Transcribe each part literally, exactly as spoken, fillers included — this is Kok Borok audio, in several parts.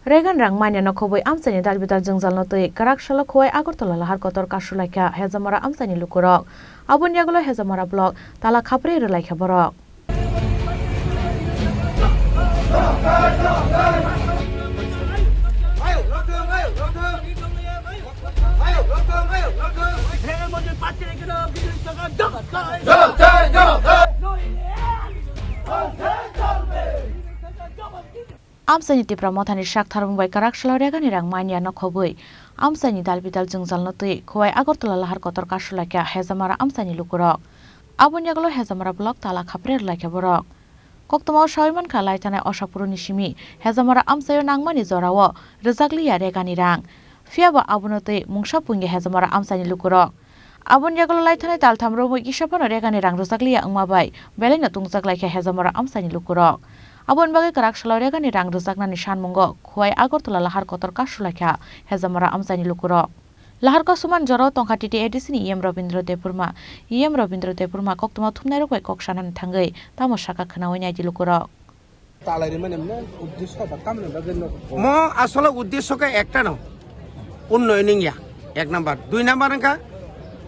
Regan rang manya nokhobwi amchaini dalbidal jwngjalno twi kwrak salo Khowai Agartala lahar kotor kasulaikha Hejamara amchaini lukurok. Aboni yagulo Hejamara block tala khapri rwlaikha borok. Amchaini Tipra Mothani sak tharmung bai kwrak salo Regani rang manya nokhobwi amchaini dalbidal jwngjalno twi Khowai Agartala lahar kotor kasulaikha Hejamara amchaini lukurok. Aboni yagulo Hejamara block tala khapri rwlaikha borok. Koktwmao sawi mankha, laithanai Osapuruni simi Hejamara amchaio nangmani jorao rwjakliya Regani rang. Phiyaba abono twi mungsa pungya Hejamara amchaini lukurok. Aboni yagulo laithanai taltham romwi kisa phano Regani rang rwjakliya wngma bai belaino tungjaklaikha Hejamara amchaini lukurok. Aboni bagwi kwrak salo Regani rang rwjaknani sanmungo Khowai Agartala lahar kotor kasulaikha Hejamara amchaini lukurok. Lahar kosuman jorao tongkha T T A D C ni E M Rabindra Debbarma. E M Rabindra Debbarma koktwma thumnairok bai kok sanani thangwi tamo sakha khwnawi naidi lukurok. Talai rimani mane uddesho ba tamni bagwi no. Mo asole uddesho khe ekta no. Unnoyon wngya, ek number. Dui number wngkha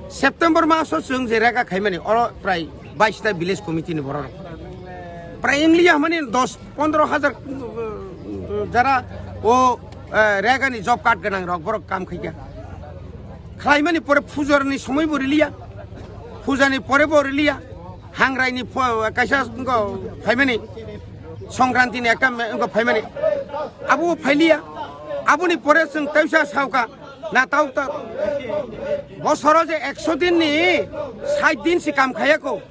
September maso chwng je rega khaimani oro prai bais ta village committee ni borok. Prai wngliya mani dos pondro hajar, uh, jara o, uh, rega ni job card gwnang rok borok kam khaikha. Khlaimani pore pujar ni somoi bo riliya. Puja ni pore bo riliya. Hangrai ni pho-, kaisa wngkha phaimani. Songkranti ni ekta me-, wngkha phaimani. Abo phailiya. Aboni pore chwng teisa sauka. Na tau ta bosoro je ekso din ni sait din si kam khayako.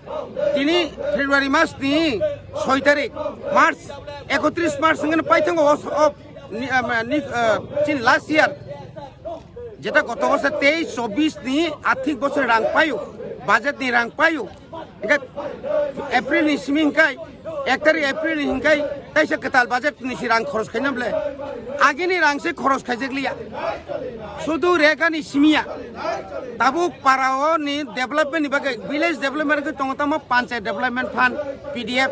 Tini February mas ni soi tarik, March, ekotris March hingke paithango o, o, ni, ah, ni, ah, chini last year. Jeta goto bosor teis chobbish ni athik bosor rang payo, budget ni rang payo. Hingke April ni simi hingkai, ek tarik April ni hingkai, taisa kwtal budget ni si rang khoros khaina ble. Agini rang se khoros khaijakliya. Sudu rega ni simiya. Tabuk para o ni development ni bagwi, village development ni bagwi tongo tamo panchayat development fund, P D F.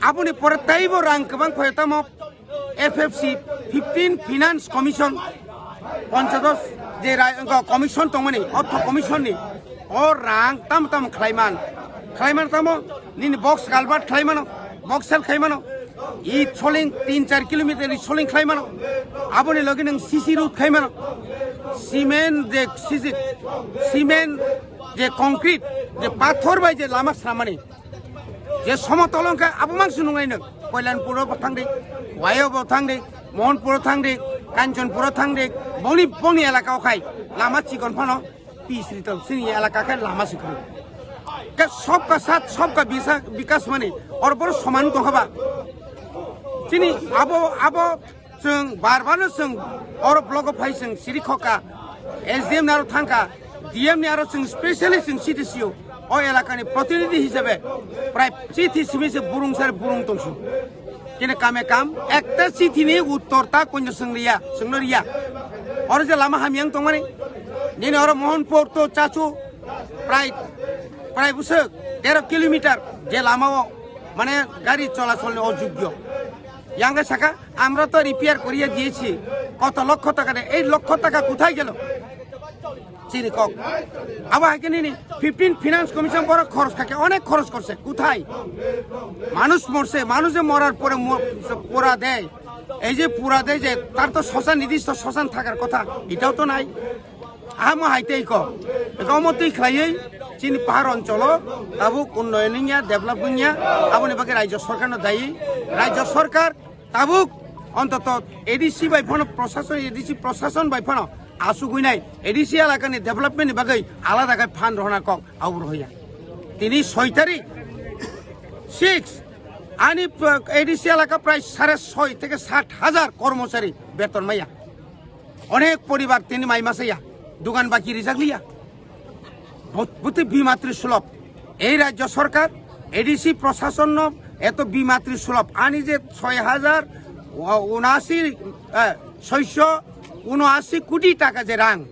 Aboni pore teibo rang kwbang phaio tamo F F C fifteen Finance Commission, ponchados je rai-, wngkha commission tongmani, ortho commission ni, o rang tamo tamo khlaiman, khlaiman tamo nini box culvert khlaimano, box sel khlaimano, i soling tin char kilometer i soling khlaimano, aboni logi nang C C road khlaimano, cement je C C, cement je concrete, je pathor bai je lama sramani, je somotol wngkha abo mangsi nungnai nwng. Koilanpuro bo thangdi, Wayo bo thangdi, Mohanpuro thangdi, Kanchanpuro thangdi, boni, boni elaka o khai lama chikon phano pis ritol, chini elaka khe lama sikon. Ke sabka saath, sabka bisa-, bikas mani, or boro soman tongkha ba. Chini abo, abo Chwng bar bar no chwng oro block o phai chwng siri khokha, S D M ni aro thangkha, D M ni aro chwng specially chwng city C O, o elaka ni protinidhi hisabe prai chithi simi se burung sar burung tongsu. Kini kame kam ekta chithi ni uttor ta koino chwng riya, chwng no riya. Oro je lama hamyang tongmani, nini oro Mohanpur to Chachu prai, prai bwswk dero kilometer je lama o mane gari cholachol ni ojogyo. Yang saka, আমরা তো রিপেয়ার করিয়ে দিয়েছি, কত লক্ষ টাকা দিয়ে, এই লক্ষ টাকা কোথায় গেল? চিনি কক। আবার হাইকে নিনি, ফিফটিন ফিনান্স কমিশন বড় খরচ থাকে, অনেক খরচ করছে, কোথায়? মানুষ মরছে, মানুষ যে মরার পরে ম-, পোড়া দেয়, এই যে পোড়া দেয় যে, তার তো শ্মশান, নির্দিষ্ট শ্মশান থাকার কথা, এটাও তো নাই। Amo hai tei ko, eko omo twi khlaiwi chini pahar oncholo tabuk unnoyon wngya, develop wngya, aboni bagwi raijyo sorkarno dayi. Raijyo sorkar tabuk ontoto A D C bai phano prosason, A D C prosason bai phano asugwi nai, A D C elakani development ni bagwi alada khe fund rohorna kok, abo rohya. Tini soi tarik, six, ani, uh, A D C elaka prai sare soi theke sat hajar kormochari beton maya. Onek poribar tini mai masaya, dogan baki rijak liya. Bot-, boti bimatri sulop. Ei rajyo sorkar, A D C prosasonno eto bimatri sulop. Ani je soi hajar unasi, eh, soiso unoasi koti taka je rang.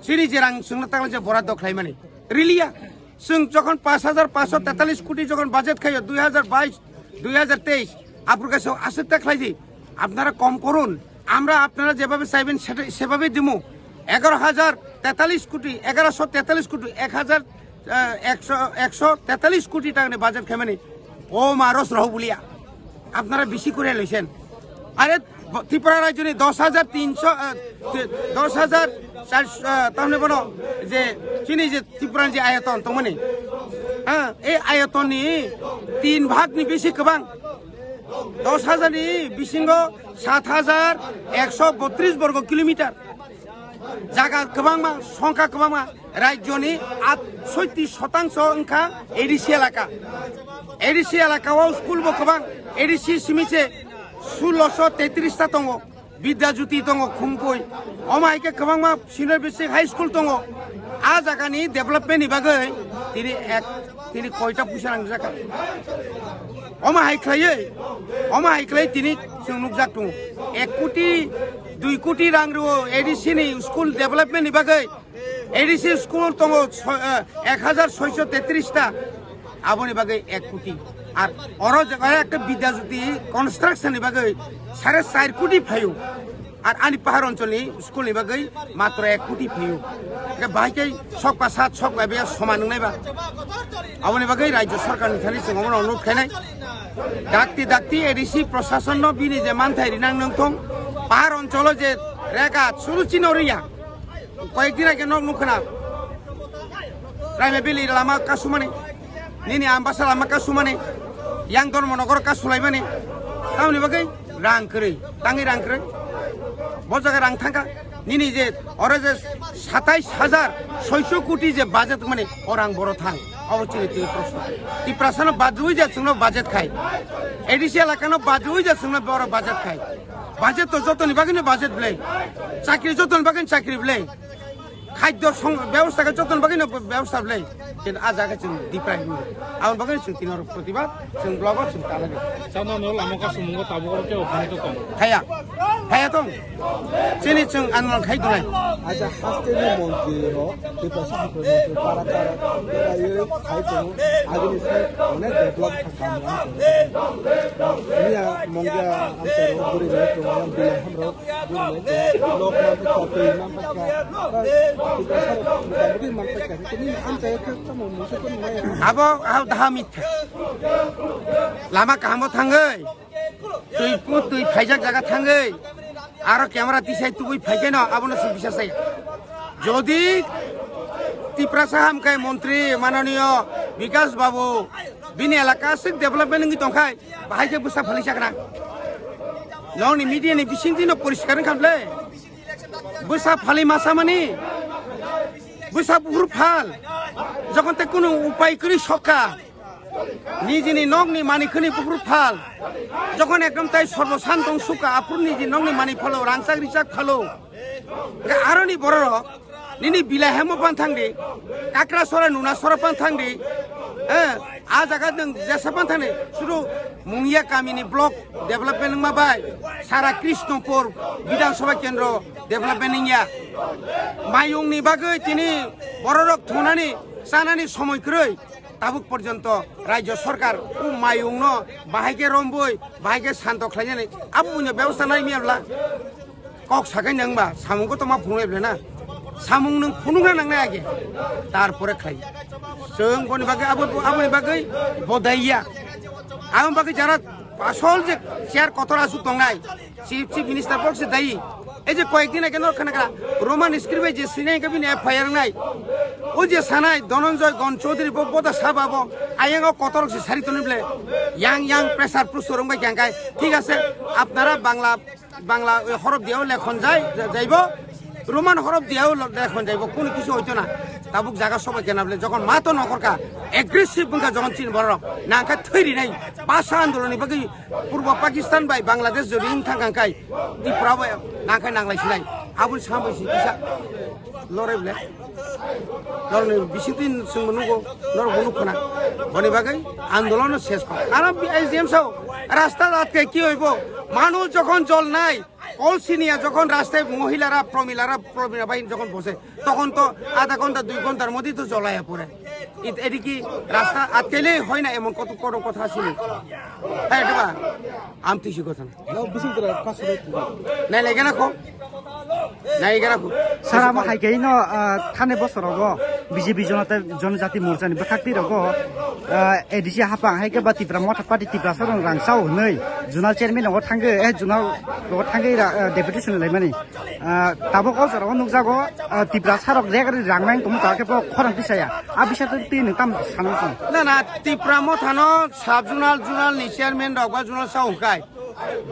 Sini je rang sungna takla je boraddo khlaimani. Riliya. Chwng jokhon pash hajar pash sho tetalis koti jokhon budget khaio dui hajar bais, dui hajar teis, aphuru kaisa aswk ta khlaidi. আপনারা কম করুন, আমরা আপনারা যেভাবে চাইবেন সেটা সেভাবেই দিব। এগারো হাজার তেতাল্লিশ কোটি, এগারোশো তেতাল্লিশ কোটি, এক হাজার, আহ, একশো, একশো তেতাল্লিশ কোটি টাকা নিয়ে বাজেট খেমেনি। ও মা রস রহ বলিয়া আপনারা বেশি করে লইছেন। আরে, ত্রিপুরা রাজ্য নিয়ে দশ হাজার তিনশো, আহ, তে-, দশ হাজার চারশো, আহ, তাহলে বলো যে চিনি যে ত্রিপুরার যে আয়তন, তো মানে, হ্যাঁ, এই আয়তননি তিন ভাগনি বেশি গোবাং। দশ হাজারনি বিসিঙ্গো সাত হাজার একশো বত্রিশ বর্গ কিলোমিটার। জায়গা গোবাংমা, সংখ্যা গোবাংমা, রাজ্যনি আট, ছয়ত্রিশ শতাংশ অংখা এডিসি এলাকা। এডিসি এলাকাও স্কুলবো গোবাং, এডিসি সিমিছে ষোলোশো তেত্রিশটা tongo, বিদ্যাজ্যোতি tongo, খুমপুই। Omo hai khe kwbangma senior basic high school tongo. A jagani development ni bagwi tini ek, tini koita puisa nangjakha. Omo hai khlaiwi, omo hai khlai tini chwng nukjak tongo. Ek koti, dui koti rang rwo A D C ni school development ni bagwi. A D C school tongo soi-, eh, ek hajar soiso tetris ta. Aboni bagwi ek koti. Ar oro jaga ekta Vidyajyoti construction ni bagwi sare char koti phaio. Ar ani pahar oncholni school ni bagwi matro ek koti phaio. Hwnkhe bahai khe sok ba sat, sok ba bia soman wngnai ba. Aboni bagwi Rajya Sarkar ni thani chwng omono onurodh khainai. Dakti dakti A D C proshason no bini je manthai rinang nangthong. Pahar oncholo je rega churu chino riya. Koyek din age nok nukha na. Raima Valley lama kasumani. Nini Ambasa lama kasumani. Yang Dharmanagar kasulaimani. Tamoni bagwi rang kwrwi. Tangwi rang kwrwi. Bo jaga rang thangkha. Nini je oro je satais hajar soiso koti je budget mani o rang boro thang. Obo chini tini proshno. Tiprasano badrwi je chwngno budget khai. A D C elakano badrwi je chwngno boro budget khai. Budget to jotoni bagwino budget bwlai. Chakri jotoni bagwino chakri bwlai. Khadyo song-, bebosta khe jotoni bagwino bebosta bwlai. Kintu a jaga chwng deprive wngwi. Aboni bagwino chwng tini oro protibad, chwng blogo chwng talagwi. Chama no lama ka sumungo tabuk oro kebo phani to tong. Khaya. Khaya tong. Chini chwng andolon khai tongnai. Acha haste ni montri rok, Tiprasa haste ni montri para para, para yoi khai tongo. Agini sai onek develop kha kam rang tongo. Miya mongya amchai rok, buri rok, tongo, bilai ham rok. Abo, abo daha mitha. Lama kahamo thangwi, twi pu-, twi phaijak jaga thangwi, aro camera tisai tubui phaikeno, abono se bisa saya. Jodi Tiprasa hamkai montri mananiyo Bikas Babu, bini elaka aswk development wngwi tongkhai, bahai khe bwsa phalisa kana. Nokni media ni bisingtwi no poriskar wngkha bwle. Bwsa phali masa mani. Bwsa buphuru phal. Jokhon te kunu upai kwrwi sokha. Nijini nokni mani khwni buphuru phal. Jokhon ekdom tai sorbo santong sukha, aphuru niji nokni mani phalo, rangchak richak phalo. Ga aroni bororok. Nini bilai hemo pan thangdi, Kakrasora Nunasora pan thangdi, eh, a jaga nwng jesa pan thangdi, suru Mungia kamini block development wngma bai, sara Krishnapur Bidhan Sabha Kendro development wngya. Mayungni bagwi tini bororok thunani, chanani somoi kwrwi, tabuk porjonto Rajya Sarkar o mayungno bahai khe romboi, bahai khe santo khlainani abo buino bebosta nai miya bwla. Kok sakai nang ba, samung ko toma phunuk eble na. Samung nang phunuk na nang na age. Tarpore khlai. Chwng boni bagwi abo, aboni bagwi bodaiya. Aboni bagwi jara asol je chair kotor asuk tongnai. Chief, Chief Minister bok se dai. Ei je koyek din age nor khana kha Roman script bai je sinai ka bini F I R nai. O je sanai Dhananjay Gon Chaudhary bo boda saba bo ayang o kotor se sari toni ble. Yang yang pressure pressure rong bai kang kai. Thik ase, apnara Bangla Bangla, oi, horof diao lekhon jai, ja-, jaibo, Roman horof diao lo-, lekhon jaibo, kunu kisu hoito na. Tabuk jaga sobai kena bole, jokhon mato nokhorkha, aggressive wngkha jokhon chini borok, nangkha thwi rinai, bhasha andolon ni bagwi Purbo Pakistan bai Bangladesh jodi wng thangkha kai, Tripura bai nangkha nanglai sinai, aboni sambai si kisa. Lorai bole. Norokni bisingtwi chwngbo nugo, norokbo nukho na. Boni bagwi andolon ses kho. Aro S D M sao, rasta atka ki hoibo? Manuj jokhon jolnai, call সিনিয়া যখন রাস্তায় মহিলারা, প্রমিলারা, প্রমিলা বাহিনী যখন বসে, তখন তো আধা ঘন্টা, দুই ঘন্টার মধ্যেই তো জ্বলাইয়া পড়ে। এ-, এটা কি রাস্তা আটকাইলেই হয় না? এমন কত, কত কথা আছে নি? হ্যাঁ, এটা বা, আমি তো কিছু কথা না। Nai, nai, gana ko. Nai, gana ko. Sara mo hai kei no, ah, thani bosor rogo B J P Jonata, Jonojati Morcha ni bwkhak twi rogo, ah, A D C hapang hai khe ba Tipra Motha Party Tiprasa rong rang chao hwnwi zonal chairman rogo thangwi, eh, zonal rogo thangwi ra-, ah, deputation laimani. Ah, tabuk o jora o nukjago, ah, Tiprasa rok rek rang nang tongma ta khe bo khorang tisaya. A bisa twi twi nwng tam sana song. Na, na, Tipra Motha no sub zonal, zonal ni chairman rok ba zonal chao hwnkhai.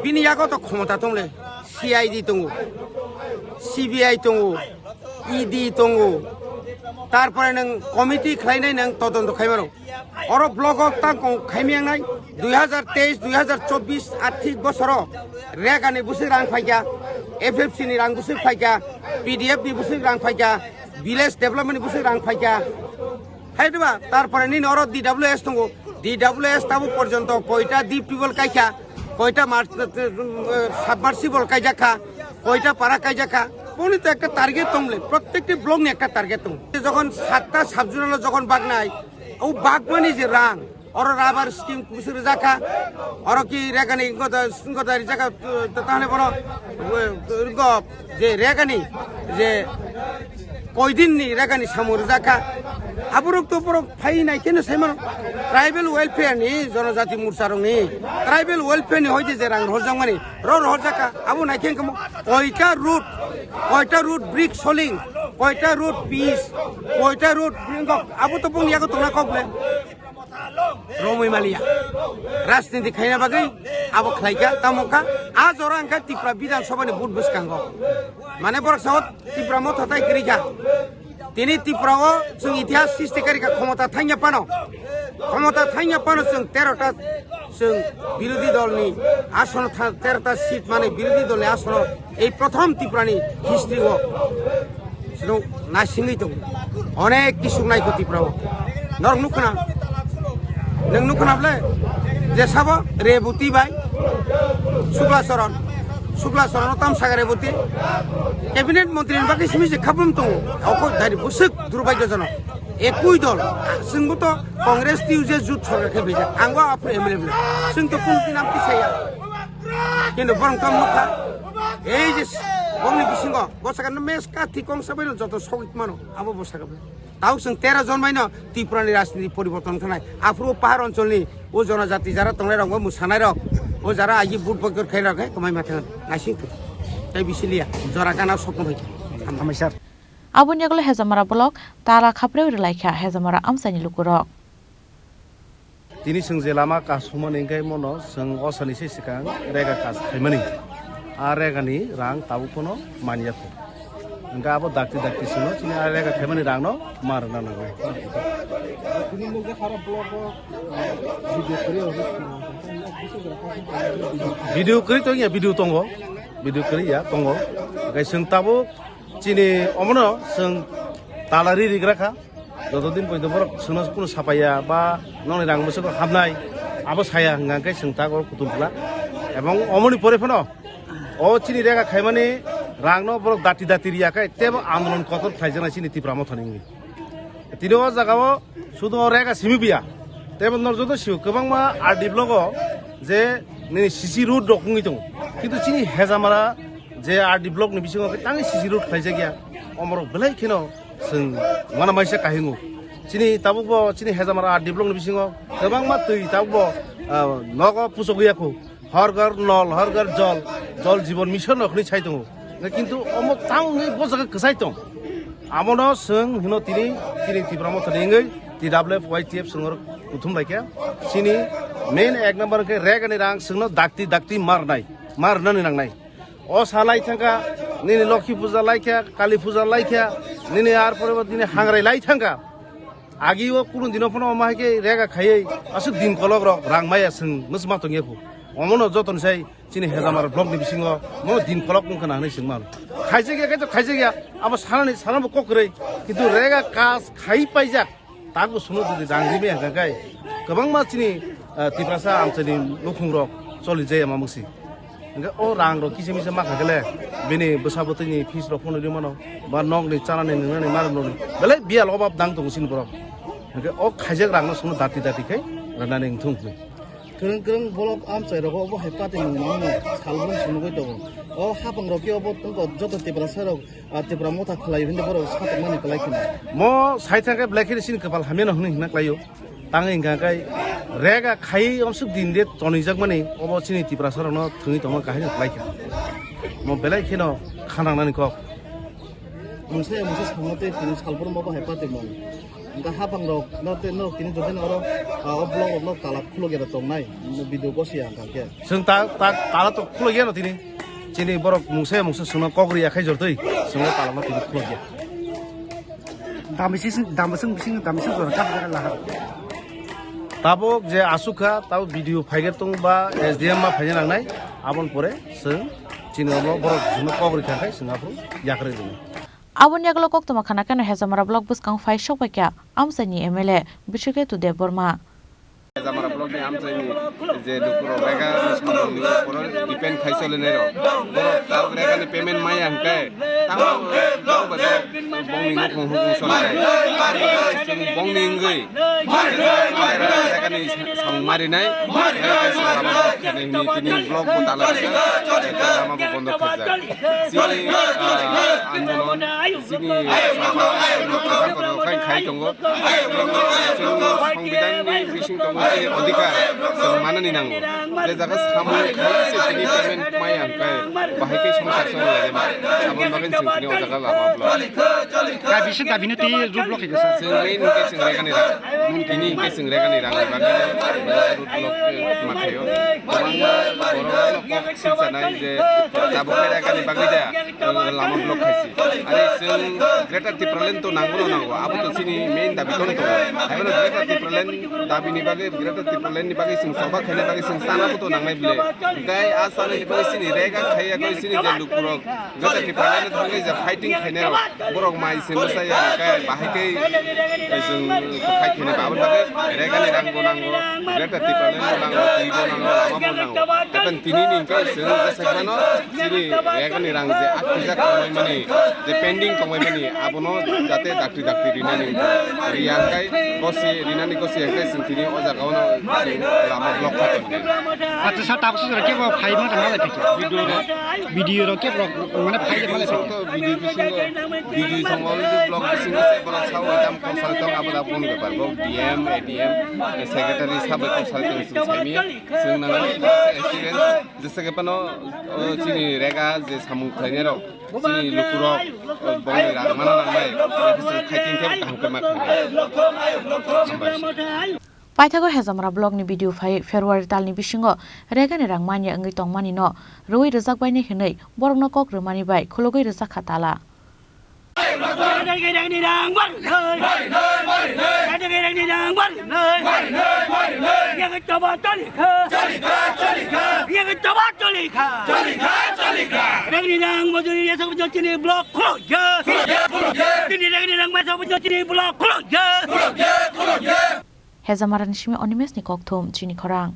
Bini yago to khomota tongle, C I D tongo, C B I tongo, E D tongo, tarpore nwng committee khlainai nwng todonto khaimano. Oro blogo tang kong khaimyangnai, dui hazar teis, dui hazar chobbish arthik bosoro Rega ni bwswk rang phaikha, F F C ni rang bwswk phaikha, P D F ni bwswk rang phaikha, village development ni bwswk rang phaikha. Hai diba? Tarpore nini oro D W S tongo. D W S tabuk porjonto koita deep tubewell kaikha, koita mar-, eh, submersible kaijakha, koita para kaijakha. Boni to ekta target tongle, prottekti block ni ekta target tong. Jokhon satta sub zonal o jokhon bagnai, o bagmani je rang, oro rubber scheme kusu rijakha, oro ki Rega ni ingo da, ingo da rijakha, eh, tahane bono, eh, ingo je Rega ni, je koidin ni Rega ni samung rijakha. Aborok to borok phai nai khe no sai mano. Tribal welfare ni, Jonojati Morcha rok ni, tribal welfare ni hoite je rang rohorjakmani, ro rohorjakha. Abo nai khe koita road, koita road brick soling, koita road pitch, koita road, abo to bung yago tongna kok le. Romwi maliya. Rajniti khaina bagwi abo khlaikha, tamo kha. A jora wngkha Tripura Bidhan Sabha ni vote bwskango. Mane borok sao Tipra Motha tai kwrwi kha. Tini Tripura o chwng itihas srishti kari kha, khomota thangya phano. Khomota thangya phano chwng tero ta chwng birodhi dol ni asono tha-, tero ta seat mane birodhi dol ni asono ei prothom Tripura ni history o chwng naisingwi tongo. Onek kisu naikho Tripura o. Norok nukhna? Nwng nukhna ble? Je sabo Reboti bai Sukla Charan. Sukla Charan o tamsaka Reboti. Cabinet montri ni bagwi simi je khabum tongo. Oko dari bwswk durbhagyojonok. Ekui dol. Chwngbo to Congress T U J jut sorkar khe bijak. Angbo aphuru M L A ble. Chwng to kun tinam kisaya. Kintu borong tam nukha. Ei je bongni bisingo. Bo saka no mes ka thikong sabai no joto sogit mano. Abo bo saka ble. Tau chwng tero jon bai no Tripura ni rajniti poriborton khanai. Aphuru pahar oncholni o jonojati jara tongnai rok, o mwsanai rok, o jara agi vote boycott khainai rok, hai kwmai ma thang naising tu. Tai bisiliya, jora gana sokno bai. Hambai sir. Aboni yagulo Hejamara block tala khapreo rwlaikha Hejamara amchaini lukurok. Tini chwng je lama kasumani hwnkhe mono chwng osani se swkang rega kas khaimani. A rega ni rang tabuk phano manya kho. Hwnkhe abo dakti dakti chwngno chini a rega khaimani rangno ma rwna nangnai. Video kwrwi tongya, video tongo, video kwrwi ya tongo. Hwnkhe chwng tabuk chini omono chwng talari rigra kha. Joto din poito borok chwngno kunu sapaiya ba nokni rang bwswk hamnai, abo saya hwnkha khe chwng ta oro kutung pla. Ebong omoni pore phano o chini rega khaimani rangno borok dati dati riya khe tebo andolon kotor khlaijaknai chini Tipra Mothani wngwi. Tini o jagao sudu o rega simi biya, tebo nor joto sio kwbangma R D block o je nini C C road rok wngwi tongo, kintu chini Hejamara je R D block ni bisingo khe tangwi C C road khlaijakya, omorok belai kheno chwng uanamasingcha kahingo. Chini tabukbo chini Hejamara R D block ni bisingo kwbangma twi tabukbo, ah, nogo puchogwi yakho. Har ghar nol, har ghar jol, jol jiban mission rok hinwi sai tongo. Kintu omo tang wngwi bo jaga kwchai tong. Abono chwng hino tini, tini Tipra Mothani wngwi T W F Y T F chwng oro kuthum laikha. Chini main ek number khe rega ni rang chwngno dakti dakti marnai, marnani nangnai. O sa lai thangkha, nini Lokhi Puja laikha, Kali Puja laikha, nini ar pore bo nini hangrai lai thangkha. Agi o kunu dino phano omo hai khe rega khaiwi aswk din kolok rok rang maya chwng mwchma tongya khu. Omono jotoni sai chini Hejamara block ni bisingo mono din kolok wngkha na hinwi chwng mano. Khaijak ya khe to khaijak ya, abo sanani sanabo kok kwrwi, kintu rega kas khai paijak. Takbo suno jodi rang rimaya hwnkha khe kwbangma chini, ah, Tiprasa amchaini nukhungrok choli jaya ma mwksi. Hingke o rang rok kisa misa ma kha kele bini bwsa bwtwi ni fees rok phano ri mano, ba nok ni chana ni nungna ni mari no belai bial obab dang tongo chini borok. Hingke o khaijak rang no sono dati dati khai rana ni wngthung hwnwi. Kwrwng kwrwng bolok amchai rogo obo hai pati mung mano salbrum sumugwi tongo. O hapang rok khe obo tongkha joto Tiprasa rok, ah, Tipra motha khlai hwnwi borok satok mani kwlai kheno. Mo sai thangkhe belai kheno chini kwpal hamya no hwnwi hwnna khlaio. Tang wngkha khe rega khai omsuk din de tonijak mani obo chini Tiprasa rokno thwngwi tongma kahai no khlai kha. Mo belai kheno khanang nani kok. Mungsa ya mungsa samno tei tini salbrum obo hai pati mung. Hingke hapang rok no tei no tini jodi no oro, ah, o blog rok no tala khuluk ya tongnai video gosi ya hingka khe. Chwng ta, ta, tala to khuluk ya no tini. Chini borok mungsa ya mungsa chwngno kok ri ya khai jortwi chwngno tala no tini khuluk ya. Dam bising, dam bising, bising, dam bising jora kap jora lahar. Tabuk je asuk kha, tabuk video phaiger tong ba S D M ma phaina nangnai, abon pore chwng chini omo borok chwngno kok ri kha khai chwng aphuru yakrwi rwnai. Aboni yagulo koktwma khana kheno Hezamara block bwskang phai sok bai kha amchaini M L A Bishiketu Debbarma. Hezamara block ni amchaini je lukurok rega samungni uporo depend khai solinai rok, borok tabuk rega ni payment maya hwnkhe tamo bongni nukhung hukhung solinai, bongni wngwi rega ni samung marinai, rega ni samung marinai hwnwi tini block bo tala rega, lama bo bondo khaijak. Chini, ah, andolon, chini sabha, chini kwchang kotor khai, khai tongo. Chwng Songbidanni bising tongo chini odhikar, chwng manani nango. Je jaga samung khai se tini payment maya hwnkhe bahai khe songsar choli laima. Aboni bagwi chwng tini o jaga lama block. Kaisa dabi no twi road block khaijak sir. Chwng main hwnkhe chwng regani rang. Tini hwnkhe chwng regani rang ni bagwi road block khe ma khaio. Kwbangma borok no kok silchanai je tabuk khe regani bagwi da lama block khaisi. Are chwng Greater Tipraland to nango no nango, abo to chini main dabi to tongo. Haibano Greater Tipraland dabi ni bagwi, Greater Tipraland ni bagwi chwng choba khaina bagwi chwng chana bo to nangnai bile. Hwnkhe a chana ni bagwi chini rega khaiya khe chini je lukurok Greater Tipraland ni thangwi je fighting khainai rok, borok mai se mwsai ya hwnkhe bahai khe chwng fight khainai ba. Aboni bagwi regani rang bo nango, Greater Tipraland bo nango, twi bo nango, lama bo nango. Haibano tini ni hwnkhe chwng je sai mano, chini regani rang je aktijak tongmani, je pending tongmani, abono jate dakti dakti rinani, riya hwnkhe gosi, rinani gosi hwnkhe chwng tini o jaga ono chwng lama block kha tongdi. Acha sir, tabuk sir kebo phai ma tang malai phikhe. Video rok, video rok kebo rok mane phai de malai phikhe. To video bisingo, video song already block bisingo se borok sao jam kong sal tong abo da phone bepar bo D M, A D M, secretary sabai kong sal tong sung sami, sung nang experience. Jesa ke pano, o, chini rega je samung khlainai rok, chini lukurok, o, bongni rang mana nang bai, ya khe chwng khai tin khe kaham khe ma khlai. Hambai. Paithago Hezamara block ni B D O phai February talni bisingo regani rang manya wngwi tongmani no rwui rwjak bainai hwnwi borokno kok rwmani bai khulugwi rwjak kha tala. Hezamarani simi Animesh ni kokthum chini khorang.